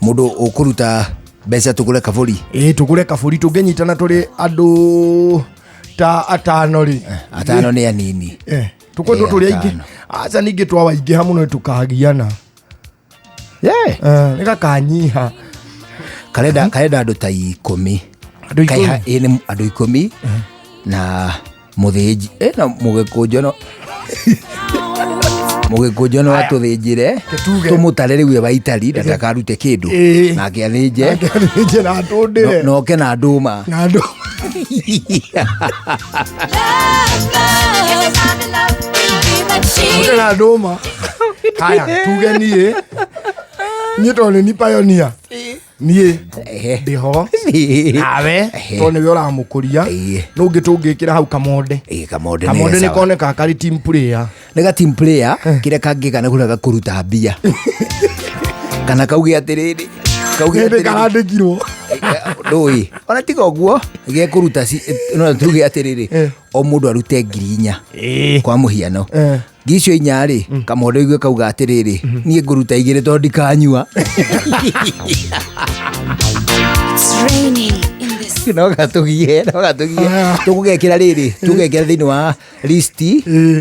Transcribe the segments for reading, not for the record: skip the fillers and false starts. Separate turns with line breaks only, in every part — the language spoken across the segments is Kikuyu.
Mũndũ ũkũruta mbeca tũgũre kabũri.
Ĩĩ, tũgũre kabũri. Tũngĩnyitana tũrĩ andũ ta atano rĩ.
Atano nĩ anini.
Tũkwendwo
Ĩĩ,
tũrĩ aingĩ.
atano.
Aca, ningĩ twawaingĩha mũno nĩ tũkagiana.
Yeah.
Nĩ gakanyiha.
Karenda andũ ta 10.
Andũ 10?
Ĩĩ, nĩ andũ 10 na mũthĩnji na mũgĩkũnjo no mũgĩkũnjo no atũthĩnjĩre.
Tuge.
Tũmũtare rĩu e waitari na ndakarute kĩndũ. Nake athĩnje.
Nje na tũndĩre.
Noke na ndũma.
Na ndũ. Oke na ndũma. Haya, tuge niĩ tondũ nĩ ni pioneer niĩ ndĩho nawe tondũ nĩwe ũramũkũria. Nũ ũngĩ tũngĩkĩra hau? Kamonde.
Ĩĩ, Kamonde.
Kamonde nĩ
sawa.
koneka karĩ team player.
Nĩ ga team player. Kĩrĩa kangĩka nĩ kũrega kũruta mbia kana kauge atĩrĩrĩ, kauge
Hĩndĩ
atĩrĩrĩ,
karandĩkirwo.
Ndũĩ ona tiga ũguo gekũruta no tuge atĩrĩrĩ, o mũndũ arute 4,000 kwa mũhiano. Ngiri icio inya rĩ, kamonde igue kauga atĩrĩrĩ, niĩ ngũruta igĩrĩ tondũ ndikanyua. No gatũgie tũgũgekĩra rĩrĩ, tũgekĩra thĩinĩ wa list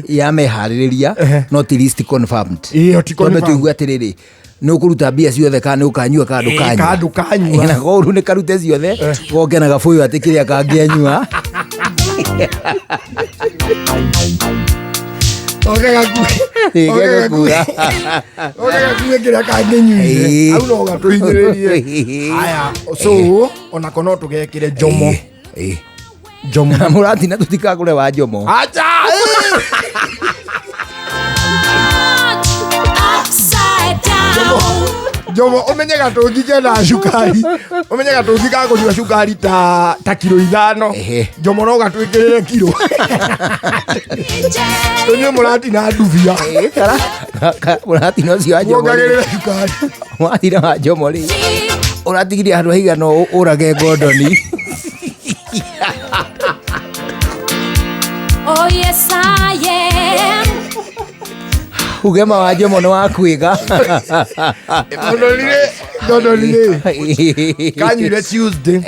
ya meharĩrĩria, no ti list confirmed.
Ĩyo ti
Twambe
confirmed.
tũigue atĩrĩrĩ, nĩ ũkũruta mbia ciothe kana nĩ ũkanyua kana ndũkanyua.
Kana ndũkanyua.
Na koru nĩ karute ciothe goke na gabũyũ atĩ kĩrĩa kangĩanyua.
Oke gakue.
Ĩ,
Oke
gegũkua.
Oke gakue kĩrĩa kangĩnyuire. Hau no gatũhinyĩrĩrie. Haya, so onako no tũgekĩre Njomo.
Ĩ.
Njomo.
Na mũratina tũtikagũre wa Njomo.
Acha. Njomo, ũmenye gatũngi kena cukari, ũmenye gatũngi ga kũnyua cukari ta kiro 5. Njomo no gatwĩkĩrĩre kiro tũnyue mũratina ndubia.
Ĩ, mũratina ũcio wa Njomo rĩ.
Wongagĩrĩre cukari.
Mũratina wa Njomo rĩ, ũratigirie handũ haigana ũrage ngondoni.
Oh yes I am.
Ugema wa Njomo nĩ wa kwĩga.
Ngondoni-rĩ, ngondoni-rĩ kanyuire Tuesday.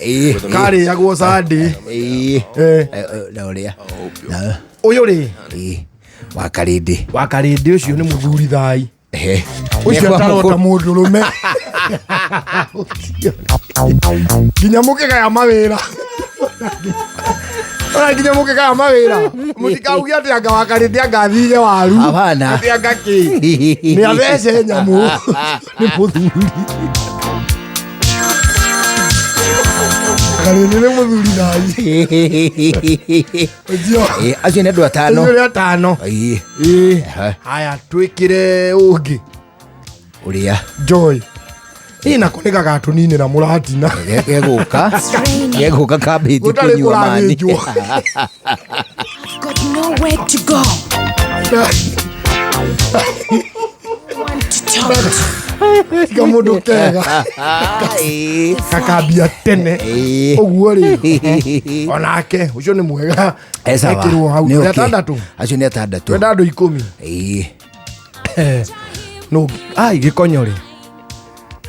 Ĩ.
Karĩagwo Sunday.
Ĩ. Na ũrĩa
Ũyũ rĩ?
Ĩ, wa Karĩndĩ.
Wa Karĩndĩ ũcio nĩ mũthuri thai. Ũcio
Nĩ
atarota mũndũrũme nginya mũkĩgaya mawĩra, ona nginya mũkĩgaya mawĩra mũtikauge atĩ anga wa Karĩndĩ anga athige waru.
Hapana.
Atĩ anga kĩ nĩ athece nyamũ, nĩ mũthuri. Karĩndĩ nĩ mũthuri thai ũcio.
Ĩ, acio nĩ andũ atano.
Acio nĩ atano.
Ĩ.
Ĩ. Haya, twĩkĩre ũngĩ.
Ũrĩa?
Joy. Ĩ, nako nĩ gagatũninĩra mũratina.
Gegũka kambĩtie
Gũtarĩ
kũnyua mani.
kũrathĩnjwo.
Got nowhere to go. Want to talk to.
Tiga mũndũ kega gakambia tene ũguo rĩ, onake ũcio nĩ mwega.
Eh, sawa.
Ekĩrwo hau.
Nĩ
Nĩ
okay.
atandatũ.
Acio nĩ atandatũ.
Twenda andũ 10.
Ĩ.
No ai, gĩkonyo rĩ,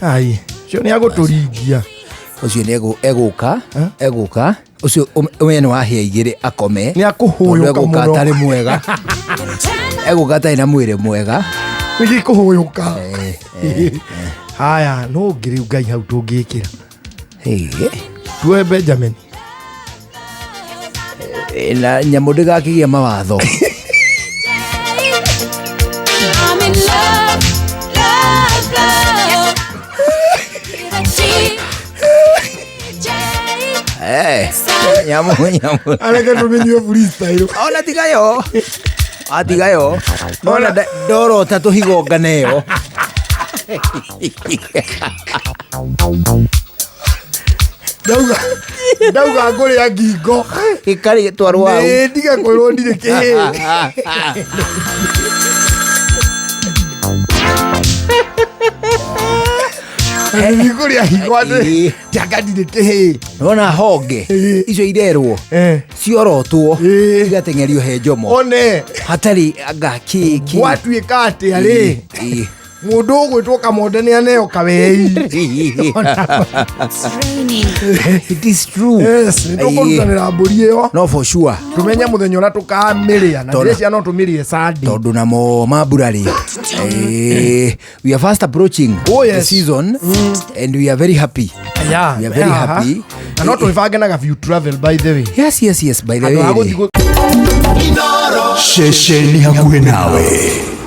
ai, ũcio nĩ agũtũringia.
Ũcio nĩ egũka ũcio ũmenye nĩ wahĩa igĩrĩ akome.
Nĩ akũhũyũka
Tondũ egũka
mũno.
atarĩ mwega, egũka atarĩ na mwĩrĩ mwega.
Nĩ kũhũyũka. Haya, no ũngĩ rĩu ngai hau tũngĩkĩra? Tuoe Benjamin.
Na nyamũ ndĩgakĩgĩa mawatho.
I'm in love, love, love. With a G, J.
Nyamũ
Areke tũmĩnyue freestyle.
Ona tigayo, atigayo nona ndorota tũhigongane ĩyo.
Ndauga ngũrĩa ngingo.
Ĩkarĩ twarwo hau.
Nĩ ndige kwĩrwo ndirĩ kĩhĩ. Nĩ kũrĩa higo atĩ tianga ndirĩ kĩhĩ.
Nona honge icio irerwo ciorotwo igateng'erio he Njomo.
One
hatarĩ anga kĩ kĩ.
Gwatuĩka atĩa rĩ?
Ĩ.
Mũndũ ũgwĩtwo Kamonde nĩ aneo kawei.
It's raining.
It is true.
Yes, nĩ tũkũrutanĩra mbũri ĩyo.
No, for sure.
Tũmenye mũthenya ũrĩa tũkamĩrĩa na
Tondũ-
ndĩreciria no tũmĩrĩe Sunday.
Tondũ namo mambura rĩ, we are fast approaching
Oh, yes.
the season and we are very happy.
Yeah,
We are very
yeah,
happy.
Na no twĩbange na gabiu travel, by the way.
Yes, by the
Handũ ha
way
gũthiĩ
rĩ.
Ceceni hakuhĩ nawe.